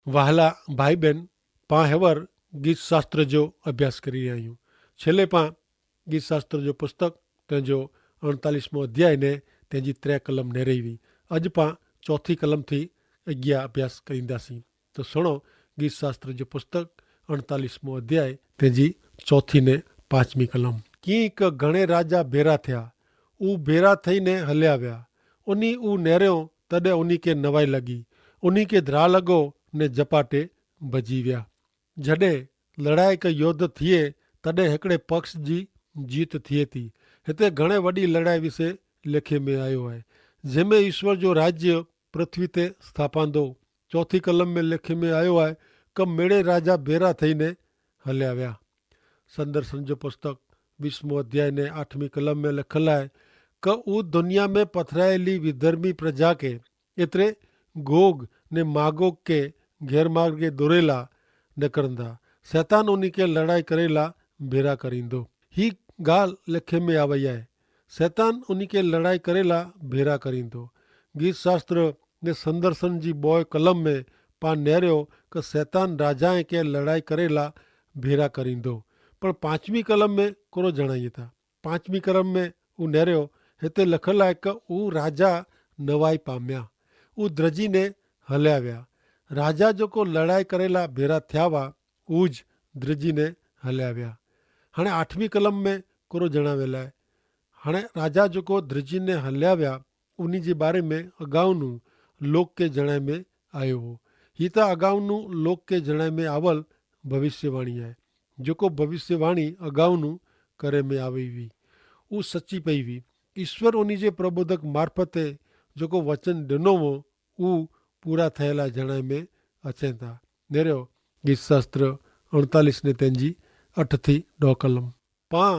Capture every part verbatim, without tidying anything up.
વહાલા ભાઈબેન, પાં હેવર ગીતશાસ્ત્ર જો અભ્યાસ કરી રહ્યા હૈં. છેલ્લે પાં ગીતશાસ્ત્ર જો પુસ્તક તેનજો અણતાલીસમો અધ્યાય ને તેનજી ત્રે કલમ નેરવી. અજ પાં ચોથી કલમ થી અગિયા અભ્યાસ કરીંદા સી. તો સુણો, ગીતશાસ્ત્ર જો પુસ્તક અણતાલીસમો અધ્યાય તેનજી ચોથી ને પાંચમી કલમ. કિંક ઘણે રાજા ભેરા થયા, ઉં ભેરા થઈ ને હલ્યા વ્યા. ઉની ઉં નેર્યો, તદે ઉની કે નવાઈ લગી. ઉની કે ધ્રા લગો ને જપાટે ભજી વ્યા. જડે લડાઈ કે યોદ્ધ થિયે, તદે હેકડ઼ે પક્ષ જી જીત થિયે તી. હેતરે ઘણે વડી લડાઈ વિશે લેખે મેં આયો હૈ, જેમે ઈશ્વર જો રાજ્ય પૃથ્વી તે સ્થાપાંદો. ચોથી કલમ મેં લેખે મેં આયો હૈ, કે મેડે રાજા ભેરા થઈ ને હલ્યા વ્યા. સંદર્શન જો પુસ્તક વીસમો અધ્યાય ને આઠમી કલમ મેં લેખલ હૈ, કે ઉ દુનિયા મેં પથરાયેલી વિધર્મી પ્રજા કે એતરે ગોગ ને માગોગ કે ગેરમાર્ગે દોરેલા નકરંદા. સૈતાન ઉની કે લડાઈ કરેલા ભેરા કરીંદો. હી ગાલ લેખે મેં આવયા હૈ, સૈતાન ઉની કે લડાઈ કરેલા ભેરા કરીંદો. ગીતશાસ્ત્ર ને સંદર્શન જી બોય કલમ મેં પાં નેર્યો કે સૈતાન રાજાએ કે લડાઈ કરેલા ભેરા કરીંદો. પણ પાંચમી કલમ મેં કોરો જણાઈ થા. પાંચમી કલમ મેં ઉનેર્યો હેતે લખલ આય કે ઉ રાજા નવાઈ પામ્યા, ઉ દ્રજીને હલ્યા વ્યા. રાજા જોકો લડાઈ કરેલા ભેરા થ્યાવા ઉજ દ્રજીને હલ્યા વ્યા. હણે આઠમી કલમ મેં કોરો જણાવેલા હૈ. હણે રાજા જોકો દ્રજીને હલ્યા વ્યા ઉની જે બારે મેં અગાઉનું લોક કે જણાય મેં આયો હો. હી તા અગાઉનું લોક કે જણાય મેં આવલ ભવિષ્યવાણી આય, જોકો ભવિષ્યવાણી અગાઉનું કરે મેં આવે વી ઉસ સચ્ચી પઈ વી. ઈસ્વર ઉની જે પ્રબોધક મારફતે જોકો વચન ડેનો વો ઉ પૂરા થયેલા જણાય મેં અચેતા. નેરો ગીતશાસ્ત્ર અણતાલીસ ને તેનજી અઠ થી ડો કલમ. પાં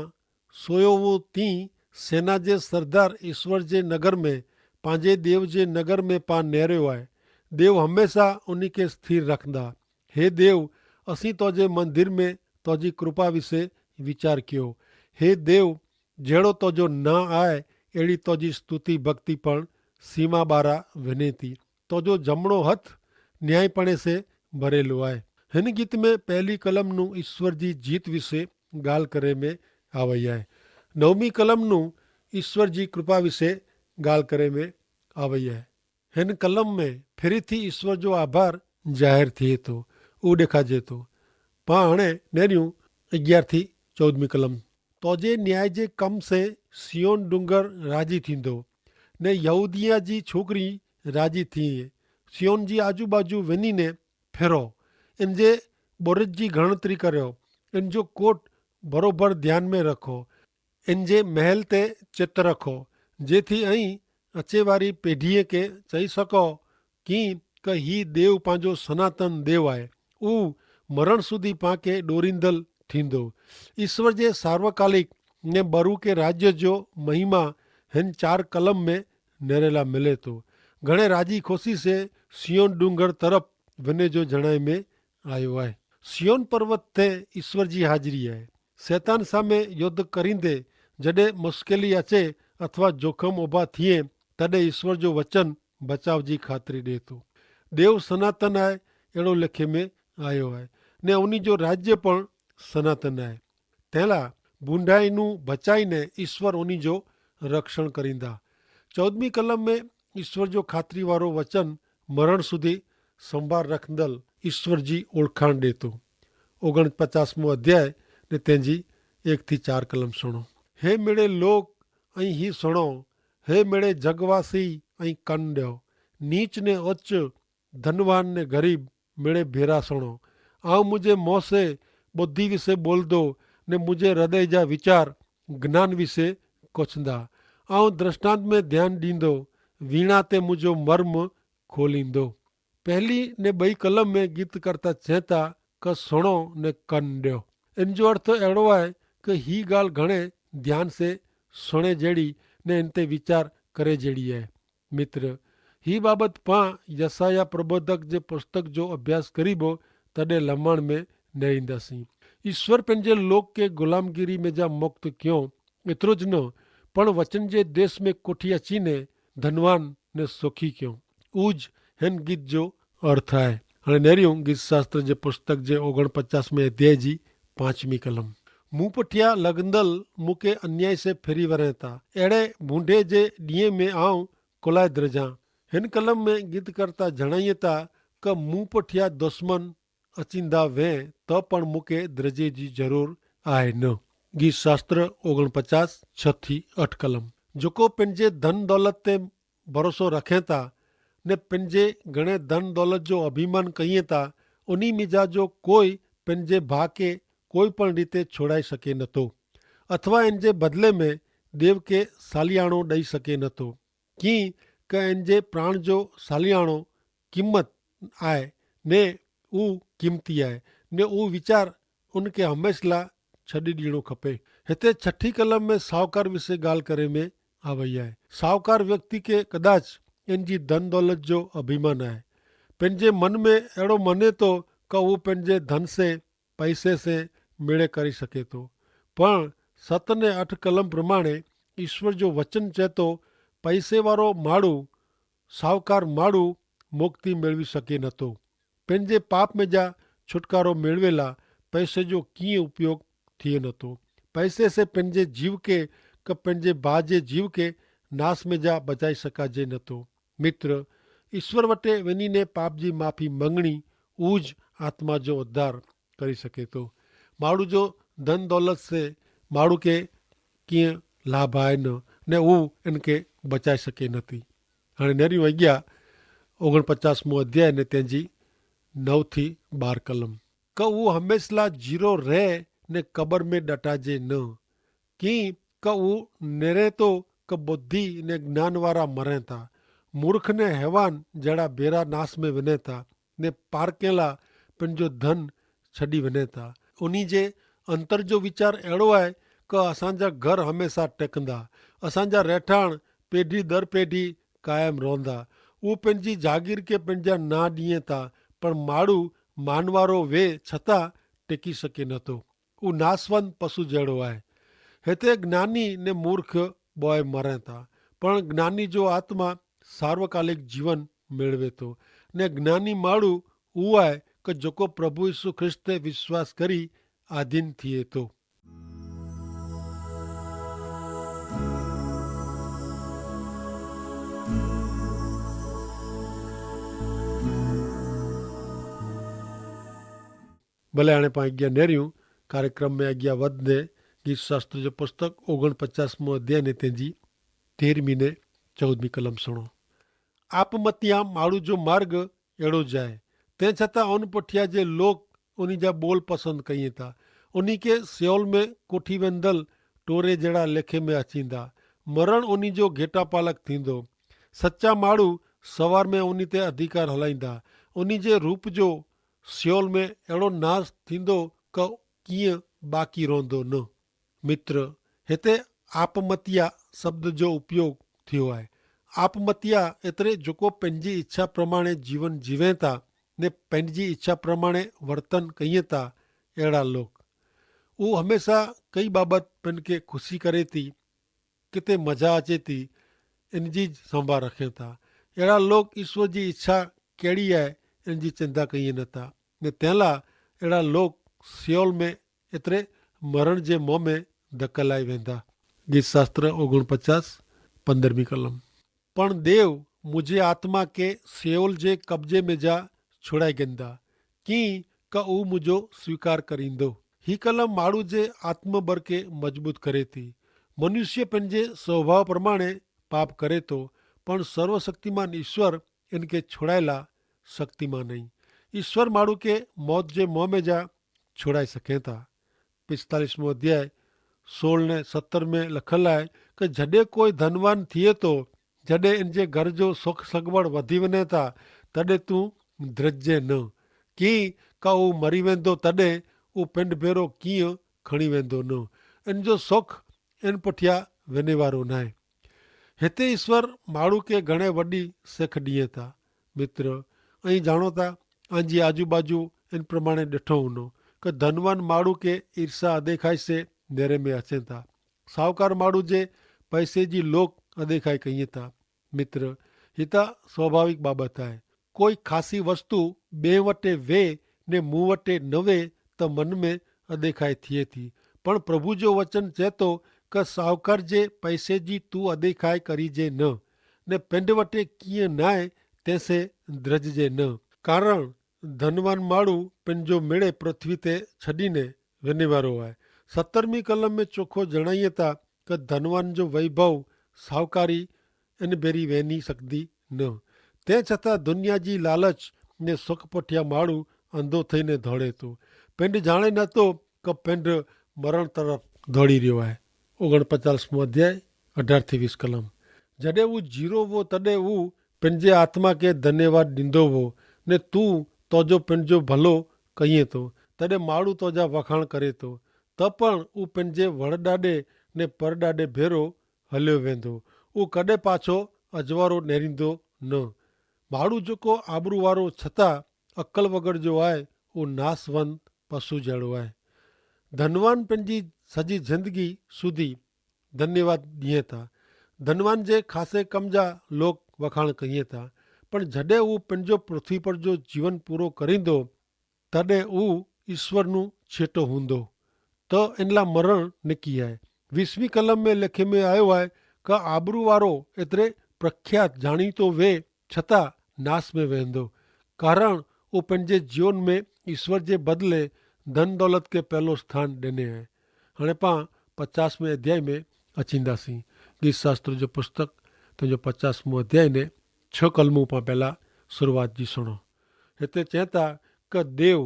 સોયો વો તી સેના જે સરદાર ઈસ્વર જે નગર મેં પાંજે દેવ જે નગર મેં પાં નેર્યો આય. દેવ હમેંસા ઉની કે સ્થિર રખંદા. હે દેવ, અસી તોજે મંદિર મેં તોજી કૃપા વિશે વિચાર ક્યો. હે દેવ, જેડો તોજો ના આય એડી તોજી સ્તુતિ ભક્તિ પણ સીમા બારા વેને તી. તોજો જમણો હત ન્યાયીપણે સે ભરેલો આય. હેન ગીત મેં પહેલી કલમનું ઈસ્વર જી જીત વિશે ગાલ કરે મેં આવય આય. નવમી કલમનું ઈસ્વર જી કૃપા વિશે ગાલ કરે મેં આવય આય. હેન કલમ મેં ફેરી થી ઈસ્વર જો આભાર જાહેર થિયે તો ઉડેખા જેતો. પા હણે નેર્યું અગિયાર થી ચૌદમી કલમ. તોજે ન્યાય જે કમ સે સિયોન ડુંગર રાજી થીંદો, ને યહૂદિયા જી છોકરી રાજી થીએ. સિયોન જી આજુબાજુ વેની ને ફેરો, એન જે બોરજ જી ઘણતરી કર્યો, એન જો કોટ ભરોભર ધ્યાન મેં રખો, એન જે મહેલ તે ચિત્ર રખો, જેથી અહીં અચેવારી પેઢીએ કે ચહી શકો કિંક હી દેવ પાંજો સનાતન દેવ આય. ઉવ મરણ સુધી પાંકે ડોરીંદલ થીંદો. ઈસ્વર જે સાર્વકાલિક ને બરૂ કે રાજ્ય જો મહિમા હેન ચાર કલમ મેં નેરેલા મિલે તો. ઘણે રાજી ખોસી સે સિયોન ડુંગર તરફ વને જો જણાય મેં આયો આય. સિયોન પર્વત તે ઈસ્વર જી હાજરી આય. સૈતાન સામે યોદ્ધ કરીંદે જડે મુશ્કેલી અચે અથવા જોખમ ઉભા થિયે, તદે ઈસ્વર જો વચન બચાવ જી ખાતરી દેતો. દેવ સનાતન આય એડો લેખે મેં આયો આય, ને ઉની જો રાજ્ય પણ સનાતન આય. તેલા ભૂંડાઈનું બચાઈને ઈસ્વર ઉની જો રક્ષણ કરીંદા. ચૌદમી કલમ મેં ઈસ્વર જો ખાતરી વારો વચન મરણ સુધી સંભાર રખંદલ ઈસ્વર જી ઓળખાણ દેતો. ઓગણપચાસમો અધ્યાય ને તેની એક થી ચાર કલમ સુણો. હે મેડે લોક, અહીં હી સુણો. હે મેડે જગવાસી, અહીં કન દ્યો. નીચ ને ઓચ્ચ, ધનવાન ને ગરીબ મેડે ભેરા સુણો. આઉં મુઝે મોસે બોધી વિશે બોલ દો, ને મુઝે હૃદય જા વિચાર જ્ઞાન વિશે કોછંદા. આઉં દ્રષ્ટાંત મેં ધ્યાન દીંદો, વીણા તે મુઝો મર્મ ખોલીંદો. પહેલી ને બઈ કલમ મેં ગીત કરતા ચેંતા કે સુણો ને કન દ્યો. એન જો અર્થ એડો આય કે હી ગાલ ઘણે ધ્યાન સે સુણે જેડી ને એન તે વિચાર કરે જેડી આય. મિત્ર, હી બાબત પાં યસાયા પ્રબોધક જે પુસ્તક જો અભ્યાસ કરીબો તદે લમણ મેં નહિંદા સી. ઈસ્વર પેનજે લોક કે ગુલામગીરી મેં જા મુક્ત ક્યો, એતરો જ ન પણ વચન જે દેશ મેં કોઠિયા ચીને ધનવાન ને સોખી ક્યો. ઉજ હેન ગીત જો અર્થ આય. હણે નેર્યું ગીત શાસ્ત્ર જે પુસ્તક જે ઓગણપચાસ મેં અધ્યાય જી પાંચમી કલમ. મુપઠ્યા લગંદલ મુકે અન્યાય સે ફેરી વરે તા એડે ભૂંડે જે દિયે મેં આઉં કોલાય દ્રજા. હેન કલમ મેં ગીત કરતા જણાયે તા કે મુપઠ્યા દુશ્મન અચિંદા વે તો પણ મુકે દ્રજે જી જરૂર આય ન. ગીત શાસ્ત્ર ઓગણપચાસ છ થી અઠ કલમ. જોકો પેનજે ધન દોલત તે ભરોસો રખેતા ને પેનજે ઘણે ધન દોલત જો અભિમાન કહિયે તા ઉની મિજા જો કોઈ પેનજે ભા કે કોઈ પણ રીતે છોડાઈ શકે નતો અથવા એનજે બદલે મેં દેવ કે સાલિયાણો દઈ શકે નતો. કિંક એનજે પ્રાણ જો સાલિયાણો કિંમત આય ને ઉ કિંમતી આય ને ઉ વિચાર ઉનકે હમેંશલા છડી દીણો ખપે. હેતા છઠી કલમ મેં સાવકાર વિશે ગાલ કરે મેં આવય આય. સાવકાર વ્યક્તિ કે કદાચ એનજી ધન દોલત જો અભિમાન આય. પેનજે મન મેં એડો મને તો કે ઉ પેનજે ધન સે પૈસે સે મેળે કરી શકે તો. પણ સત ને અઠ કલમ પ્રમાણે ઈશ્વર જો વચન ચેતો પૈસે વારો માડૂ સાવકાર માડૂ મુક્તિ મેળવી શકે નતો. પેનજે પાપ મેં જા છુટકારો મેળવેલા પૈસે જો કિંય ઉપયોગ થિયે નતો. પૈસે સે પેનજે જીવ કે કે પેનજે ભા જે જીવ કે નાસ મેં જા બચાઈ શકાજે નતો. મિત્ર, ઈસ્વર વટે વેની ને પાપ જી માફી મંગણી ઉજ આત્મા જો ઉદ્ધાર કરી શકે તો. માણુ જો ધન દોલત સે માણુ કે કિયા લાભ આય ન ને ઉ એનકે બચાઈ શકે નથી. હણે નેરી વગ્યા ઓગણપચાસ મું અધ્યાય ને તેની નવ થી બાર કલમ. કે ઉહ હમેંસલા જીરો રહે ને કબર મેં ડટાજે ન. કિંક ઉહ નેરેતો કે બોધી ને જ્ઞાનવારા મરેતા. મૂર્ખને હેવાન જેડા ભેરા નાસ મેં વેનેતા ને પારકેલા પન જો ધન છડી વેનેતા. ઉની જે અંતર જો વિચાર એડો આય કે અસાંજા ઘર હમેંસા ટેકંદા, અસાંજા રહેઠાણ પેઢી દર પેઢી કાયમ રોંધા. ઉપને જી જાગીર કે પન જા ના દિયે તા પણ માડૂ માનવારો વે છતાં ટેકી શકે નતો. ઉહ નાસવંત પશુ જેડો આય. હેતા જ્ઞાની ને મૂર્ખ બોય મરે તા પણ જ્ઞાની જો આત્મા સાર્વકાલિક જીવન મેળવે તો. ને જ્ઞાની માડૂ ઉહ આય કે જોકો પ્રભુ ઈસુ ખ્રિસ્ત તે વિશ્વાસ કરી આધીન થિયે તો. ભલે આણે પાં આજ્ઞા નેર્યું. કાર્યક્રમ મેં આજ્ઞા વધને ગીત શાસ્ત્ર જો પુસ્તક ઓગણપચાસ મું અધ્યાય ને તેની તેરમી ને ચૌદમી કલમ સુણો. આપ મતિયા માડૂ જો માર્ગ એડો જાય. તે છતાં અનપઠ્યા જે લોક ઉની જા બોલ પસંદ કઈ થા. ઉની કે સેવલ મેં કોઠી વેંધલ ટોરે જેડા લેખે મેં અચીંદા. મરણ ઉની જો ઘેટાપાલક થીંદો. સચા માડૂ સવાર મેં ઉની તે અધિકાર હલાઈંદા. ઉની જે રૂપ જો સેવલ મેં એડો નાસ થીંદો કે કિયા બાકી રોંધો ન. મિત્ર, હેતા આપમતિયા શબ્દ જો ઉપયોગ થયો આય. આપમતિયા એતરે જોકો પનજી ઇચ્છા પ્રમાણે જીવન જીવેતા ને પનજી ઇચ્છા પ્રમાણે વર્તન કહિયે તા. એડા લોક ઉહ હમેંસા કઈ બાબત પન કે ખુશી કરે તી, કિતે મજા આચે તી, એનજી સંભા રખેતા. એડા લોક ઇશ્વર જી ઇચ્છા કેડી આય એનજી ચિંતા કહિયે નતા. ને તેલા એડા લોક સિયોલ મેં એતરે મરણ જે મોં મેં ધકેલાઈ વેંધા. ગીત શાસ્ત્ર ઓગણપચાસ પંદ્રહમી કલમ. પણ દેવ મુઝે આત્મા કે સેવલ જે કબજે મેં જા છુડાઈ ગેંદા. કિંક ઉહ મુઝો સ્વીકાર કરીંદો. હી કલમ માડૂ જે આત્મા બરકે મજબૂત કરે તી. મનુષ્ય પન જે સ્વભાવ પ્રમાણે પાપ કરે તો પણ સર્વશક્તિમાન ઈશ્વર એન કે છુડાયેલા શક્તિમાન નહીં. ઈસ્વર માણૂ કે મોત જે મોં મેં જા છુડાઈ સકેતા. પિસ્તાલીસમો અધ્યાય સોળ ને સત્તર મેં લખલ આય, કે જડે કોઈ ધનવાન થિયે તો જડે એન જે ઘર જો સુખ સગવડ વધી વને તા તદે તું દ્રજ્જે ન. કિંક ઉં મરી વેંદો તદે ઉં પેંડ ભેરો કિંય ખણી વેંદો ન. એન જો સુખ એન પઠ્યા વેને વારો નાય. હેતા ઈસ્વર માણૂ કે ઘણે વડી સેખ દિયે તા. મિત્ર, અહીં જાણો તા, આંજી આજુબાજુ એન પ્રમાણે દેઠો હુનો, કે ધનવાન માણૂ કે ઈર્ષ્યા અદેખાઈ સે નેરે મેં અચેતા. સાવકાર માણૂ જે પૈસે જી લોક અદેખાઈ કહિયે તા. મિત્ર, હિતા સ્વાભાવિક બાબત આય. કોઈ ખાસી વસ્તુ બે વટે વે ને મું વટે નવે, તો મન મેં અદેખાઈ થિયે થી. પણ પ્રભુ જો વચન ચેતો કે સાવકાર જે પૈસે જી તું અદેખાઈ કરી જે ન, ને પેંડ વટે કિયા નાય તેસે દ્રજ જે ન. કારણ ધનવાન માળુ પેનજો મેળે પૃથ્વી તે છડીને વેનેવારો આય. સત્તરમી કલમ મેં ચોખો જણાયે તા કે ધનવાન જો વૈભવ સાવકારી એન ભેરી વેની સકદી ન. તે છતાં દુનિયા જી લાલચ ને સુખપઠિયા માળુ અંધો થઈને ધોડે તો પેંડ જાણે નતો કે પેંડ મરણ તરફ ધોડી રહ્યો આય. ઓગણપચાસમો અધ્યાય, અઢાર થી વીસ કલમ. જડે ઉં જીરો વો તદે ઉં પેનજે આત્મા કે ધન્યવાદ દીધો વો, ને તું તોજો પેનજો ભલો કહિયે તો, તદે માળુ તોજા વખાણ કરે તો, તો પણ ઉં પેનજે વડડાડે ને પરડાડે ભેરો હલ્યો વેંધો. ઉં કદે પાછો અજવારો નેરીંદો ન. માળુ જોકો આબરૂવારો છતાં અક્કલ વગર જો આય, ઉં નાસવંત પશુ જેડો આય. ધનવાન પેનજી સજી જિંદગી સુધી ધન્યવાદ દિયે તા. ધનવાન જે ખાસે કમ જા લોક વખાણ કહિયે તા. પણ જડે ઉં પંજો પૃથ્વી પર જો જીવન પૂરો કરીંદો, તદે ઉં ઈસ્વરનું છેટો હુંદો. તો એનલા મરણ ને કિયા હૈ. વીસમી કલમ મેં લેખે મેં આયો હૈ, કા આબરૂવારો એતરે પ્રખ્યાત જાણીતો વે છતાં નાસ મેં વહેંદો. કારણ ઉપને જે જીવન મેં ઈસ્વર જે બદલે ધન દોલત કે પહેલો સ્થાન દેને હૈ. હણે પાં પચાસમે અધ્યાય મેં અચિંદા સી. ગીત શાસ્ત્ર જો પુસ્તક તેનો પચાસમો અધ્યાય ને છ કલમો પાં પહેલા શરૂઆત જી સુણો. હેતા ચેતા કે દેવ,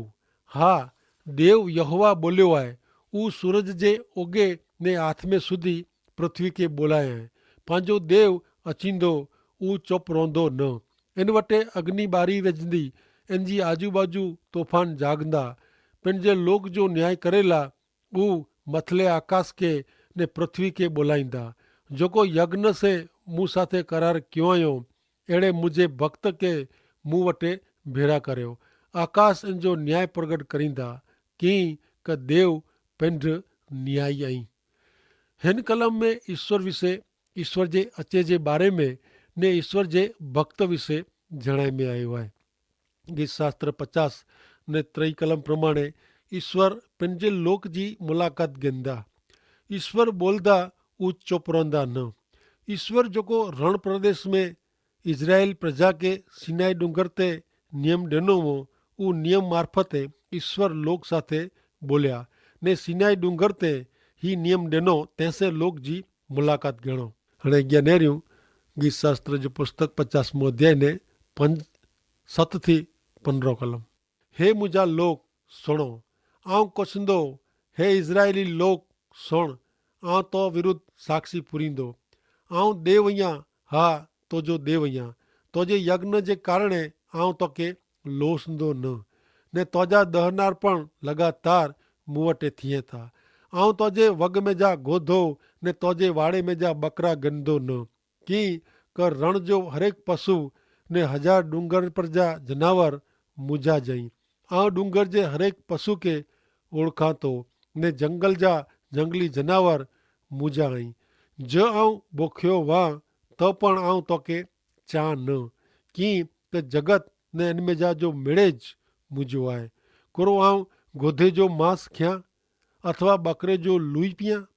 હા, દેવ યહોવા બોલ્યો આય. ઉં સૂરજ જે ઓગે ને આથમે સુધી પૃથ્વી કે બોલાય હૈ. પાંજો દેવ અચિંદો, ઉં ચોપ રોંધો ન. એન વટે અગ્નિ બારી વેજદી, એન જી આજુબાજુ તોફાન જાગદા. પણ જે લોક જો ન્યાય કરેલા ઉં મથલે આકાશ કે ને પૃથ્વી કે બોલાઈંદા. જોકો યજ્ઞ સે મું સાથે કરાર ક્યોંયો, એડે મુઝે ભક્ત કે મું વટે ભેરા કર્યો. આકાશ એન જો ન્યાય પ્રગટ કરીંદા, કિં કે દેવ પેંધ ન્યાયી અહીં. હેન કલમ મેં ઈસ્વર વિશે, ઈસ્વર જે અચે જે બારે મેં ને ઈસ્વર જે ભક્ત વિશે જણાઈ મેં આયો હૈ. ગીત શાસ્ત્ર પચાસ ને ત્રય કલમ પ્રમાણે ઈસ્વર પેનજે લોક જી મુલાકાત ગેંદા. ઈસ્વર બોલદા ઉચ્ચો પરોંદા ન. ઈસ્વર જોકો રણપ્રદેશ મેં ઇઝરાયેલ પ્રજા કે સિનાઈ ડુંગર તે નિયમ ડેનો વો, ઉ નિયમ મારફતે ઈસ્વર લોક સાથે બોલ્યા. ને સિનાઈ ડુંગર તે હી નિયમ ડેનો તેસે લોક જી મુલાકાત ગણો. હણે અજ્ઞા નેર્યું. ગીત શાસ્ત્ર જો પુસ્તક પચાસમો અધ્યાય ને પંજ સત થી પંદ્રહ કલમ. હે મુજા લોક, સુણો, આઉં કછંદો. હે ઇઝરાયેલી લોક, સુણ, આઉં તો વિરુદ્ધ સાક્ષી પુરીંદો. આઉં દેવ અહિયા, હા, તો જો દેવ અહિયા. તો જે યજ્ઞ જે કારણે આઉં તો કે લોસંદો ન, ને તોજા દહનાર પણ લગાતાર મુવટે થિયે થા. આઉં તોજે વગ મેં જા ગોધો ને તોજે વાડે મેં જા બકરા ગંદો ન. કિંક રણ જો હરેક પશુ ને હજાર ડુંગર પર જા જનાવર મુજા જઈ. આઉં ડુંગર જે હરેક પશુ કે ઓળખાતો ને જંગલ જા જંગલી જનાવર મુજા હૈં. જો આઉં બોખ્યો વાં તો પણ આઉં તોકે ચા ન. કિંક જગત ને એનમેજા જો મેળે જ મુજો આય. કોરો આઉં ગોધે જો માંસ ખ્યા અથવા બકરે જો લુઈ પિયા?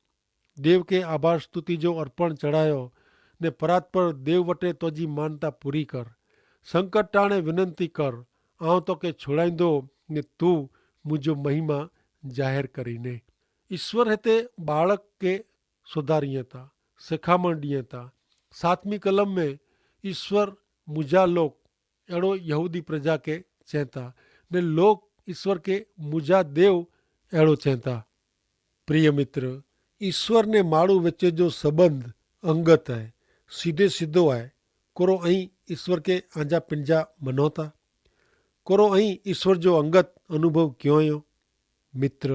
દેવ કે આભાર સ્તુતિ જો અર્પણ ચઢાયો ને પરાત પર દેવ વટે તોજી માનતા પૂરી કર. સંકટ ટાણે વિનંતી કર. આઉં તો કે છોડાઈંદો ને તું મુજો મહિમા જાહેર કરી ને. ઈસ્વર હેતે બાળક કે સુધારિયે તા, સેખામણ દિયે તા. સાતમી કલમ મેં ઈસ્વર મુજા લોક એડો યહૂદી પ્રજા કે ચેંતા, ને લોક ઈસ્વર કે મુજા દેવ એડો ચેંતા. પ્રિય મિત્ર, ઈસ્વર ને માળુ વચ્ચે જો સંબંધ અંગત હૈ, સીધે સીધો હૈ. કોરો અહીં ઈસ્વર કે આંજા પિંજા મનોતા? કોરો અહીં ઈસ્વર જો અંગત અનુભવ ક્યોંયો? મિત્ર,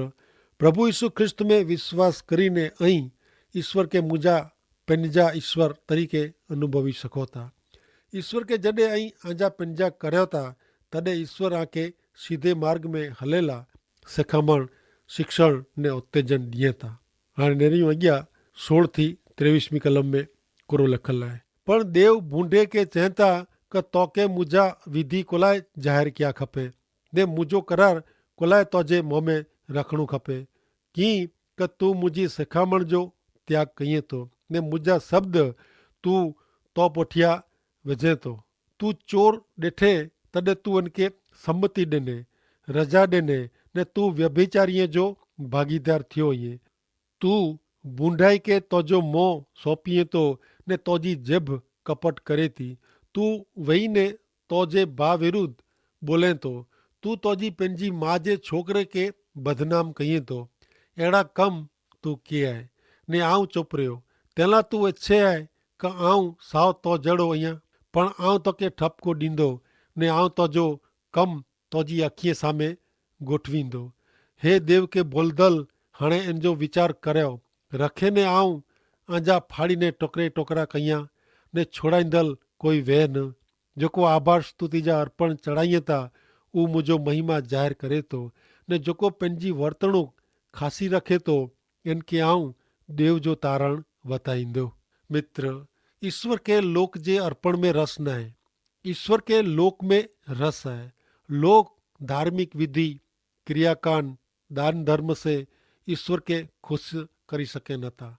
પ્રભુ ઈસુ ખ્રિસ્ત મેં વિશ્વાસ કરીને અહીં ઈસ્વર કે મુજા પેનજા ઈસ્વર તરીકે અનુભવી શકોતા. ઈસ્વર કે જડે અહીં આંજા પેનજા કર્યોતા, તદે ઈસ્વર આંકે સીધે માર્ગ મેં હલેલા, સેખામણ, શિક્ષણ ને ઉત્તેજન દિયેતા. હાણે નેરી અગિયા સોળ થી ત્રેવીસમી કલમ મેં કોરો લખલ હૈ. પણ દેવ ભૂંડે કે ચેંતા, કે તો કે મુજા વિધિ કોલાએ જાહેર કિયા ખપે, ને મુજો કરાર કોલાએ તોજે મોમે રખણું ખપે. કિંક તું મુજી સેખામણ જો ત્યાગ કહિએ તો, ને મુજા શબ્દ તું તો પોઠિયા વજે તો. તું ચોર દેઠે તદે તું અનકે સંમતિ દેને, રજા દેને, ને તું વ્યભિચારિયે જો ભાગીદાર થિયો હિયે. તું બુંડાઈ કે તોજો મોં સોંપિયે તો, ને તોજી જેભ કપટ કરે તી. તું વહી ને તોજે ભા વિરુદ્ધ બોલે તો. તું તોજી પેનજી મા જે છોકરે કે બદનામ કહિયે તો. એડા કમ તું કિયા હૈ, ને આઉં ચોપર્યો. તેલા તું એચ્છે હૈ કે આઉં સાવ તો જેડો અહિયા, પણ આઉં તો કે ઠપકો દીંદો, ને આઉં તોજો કમ તોજી અખીએ સામે ગોઠવીંદો. હે દેવ કે ભોલદલ, હણે એનજો વિચાર કર્યો રખે ને આઉં આજા ફાડીને ટોકરે ટોકરા કહિયા, ને છોડાઈંદલ કોઈ વેહ ન. જોકો આભાર સ્તુતિ જા અર્પણ ચડાઈયે તા ઉં મુજો મહિમા જાહેર કરે તો, ને જોકો પેનજી વર્તણૂક ખાસી રખે તો એનકે આઉં દેવ જો તારણ વતાઈંદો. મિત્ર, ઈસ્વર કે લોક જે અર્પણ મેં રસ નાય. ઈસ્વર કે લોક મેં રસ હૈ. લોક ધાર્મિક વિધિ, ક્રિયાકાન, દાન ધર્મ સે ઈસ્વર કે ખુશ કરી શકે નતા.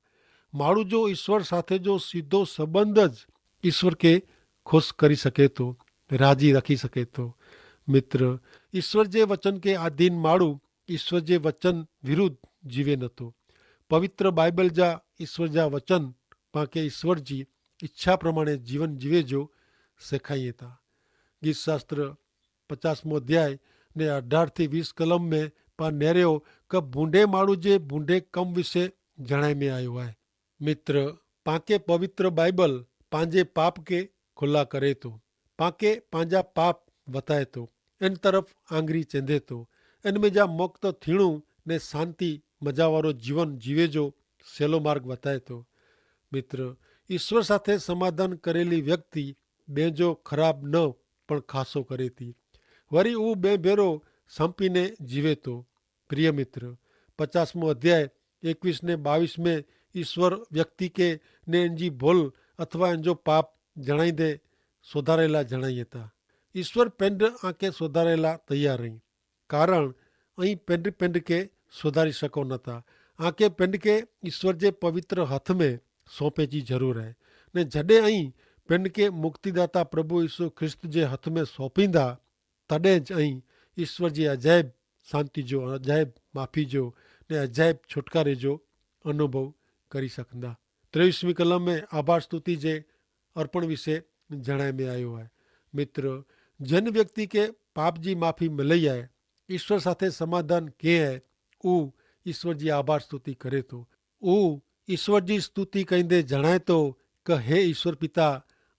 માણુ જો ઈસ્વર સાથે જો સીધો સંબંધ જ ઈસ્વર કે ખુશ કરી શકે તો, રાજી રાખી શકે તો. મિત્ર, ઈસ્વર જે વચન કે આધીન માણુ ઈસ્વર જે વચન વિરુદ્ધ જીવે નતો. પવિત્ર બાઈબલ જા ઈસ્વર જા વચન પાંકે ઈસ્વર જી ઇચ્છા પ્રમાણે જીવન જીવે જો સેખાઈ હતા. ગીતશાસ્ત્ર પચાસમો અધ્યાય ને અઢાર થી વીસ કલમ મેં પા નેર્યો કે ભૂંડે માણુ જે ભૂંડે કમ વિશે જણાઈ મેં આયો હૈ. મિત્ર, પાંકે પવિત્ર બાઈબલ પાંજે પાપ કે ખુલ્લા કરે તો, પાંકે પાંજા પાપ વતાય તો, એન તરફ આંગરી ચેંધે તો, એન મેં જા મુક્ત થીણું ને શાંતિ મજાવારો જીવન જીવે જો સેલો માર્ગ વતાય તો. મિત્ર, ઈસ્વર સાથે સમાધાન કરેલી વ્યક્તિ બેંજો ખરાબ ન પણ ખાસો કરે તી. વરી ઉં બે ભેરો સંપીને જીવે તો. પ્રિય મિત્ર, પચાસમો અધ્યાય એકવીસ ને બાવીસ મેં ઈસ્વર વ્યક્તિ કે ને એનજી ભોલ અથવા એનજો પાપ જણાઈ દે સોધારેલા જણાઈ હતા. ઈસ્વર પેંડ આંકે સોધારેલા તૈયાર રહી. કારણ અહીં પેંડ પેંડ કે સોધારી શકો નતા. આંકે પેંડ કે ઈસ્વર જે પવિત્ર હથ મેં સોંપે જી જરૂર હૈ. ને જડે અહીં પેંડ કે મુક્તિદાતા પ્રભુ ઈસુ ખ્રિસ્ત જે હથ મેં સોંપીંદા, તદે જ અહીં ઈસ્વર જે અજાયબ શાંતિ જો, અજાયબ માફી જો, ને અજાયબ છુટકારે જો અનુભવ કરી સકંદા. ત્રેવીસમી કલમ મેં આભાર સ્તુતિ જે અર્પણ વિશે જણાય મેં આયો હૈ. મિત્ર, જેન વ્યક્તિ કે પાપ જી માફી મિલઈ હૈ, ઈસ્વર સાથે સમાધાન કે હૈ, ઉ ઈસ્વર જી આભાર સ્તુતિ કરે તો. ઉ ઈસ્વર જી સ્તુતિ કઈંદે જણાય તો કે હે ઈસ્વર પિતા,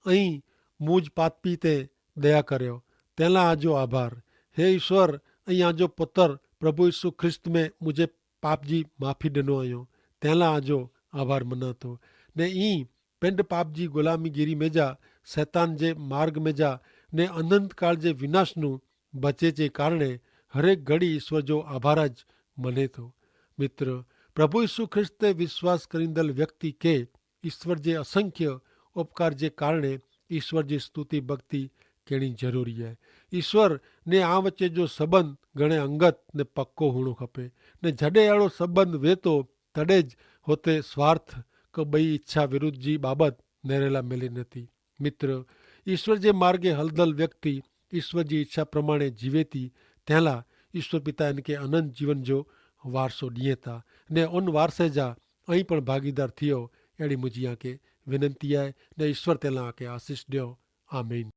અહીં મુઝ પાતપી તે દયા કર્યો, તેલા આજો આભાર. હે ઈસ્વર, અહીં આજો પુતર પ્રભુ ઈસુ ખ્રિસ્ત મેં મુઝે પાપ જી માફી ડેનો આયો, તેલા આજો આભાર મનાતો. ને ઈ પેંડ પાપ જી ગુલામી ગીરી મેં જા, સૈતાન જે માર્ગ મેં જા, ને અનંતકાળ જે વિનાશનું બચે જે કારણે હરેક ઘડી ઈસ્વર જો આભાર જ મને તો. મિત્ર, પ્રભુ ઈસુ ખ્રિસ્ત તે વિશ્વાસ કરીંદલ વ્યક્તિ કે ઈસ્વર જે અસંખ્ય ઉપકાર જે કારણે ઈસ્વર જી સ્તુતિ ભક્તિ કેણી જરૂરી હૈ. ઈસ્વર ને આ વચ્ચે જો સંબંધ ઘણે અંગત ને પક્કો હોણો ખપે. ને જડે એડો સંબંધ વેતો તડે જ હોતે સ્વાર્થ કે બઈ ઇચ્છા વિરુદ્ધ જી બાબત નેરેલા મેલી નથી. મિત્ર, ઈસ્વર જે માર્ગે હલદલ વ્યક્તિ ઈસ્વર જી ઇચ્છા પ્રમાણે જીવેતી, તેલા ઈસ્વર પિતા એનકે અનંત જીવન જો વારસો દિયેતા. ને ઉન વારસે જા અહીં પણ ભાગીદાર થિયો. એડી મુઝે આકે વિનંતી આય. ને ઈસ્વર તેલા આકે આશીસ દ્યો. આમીન.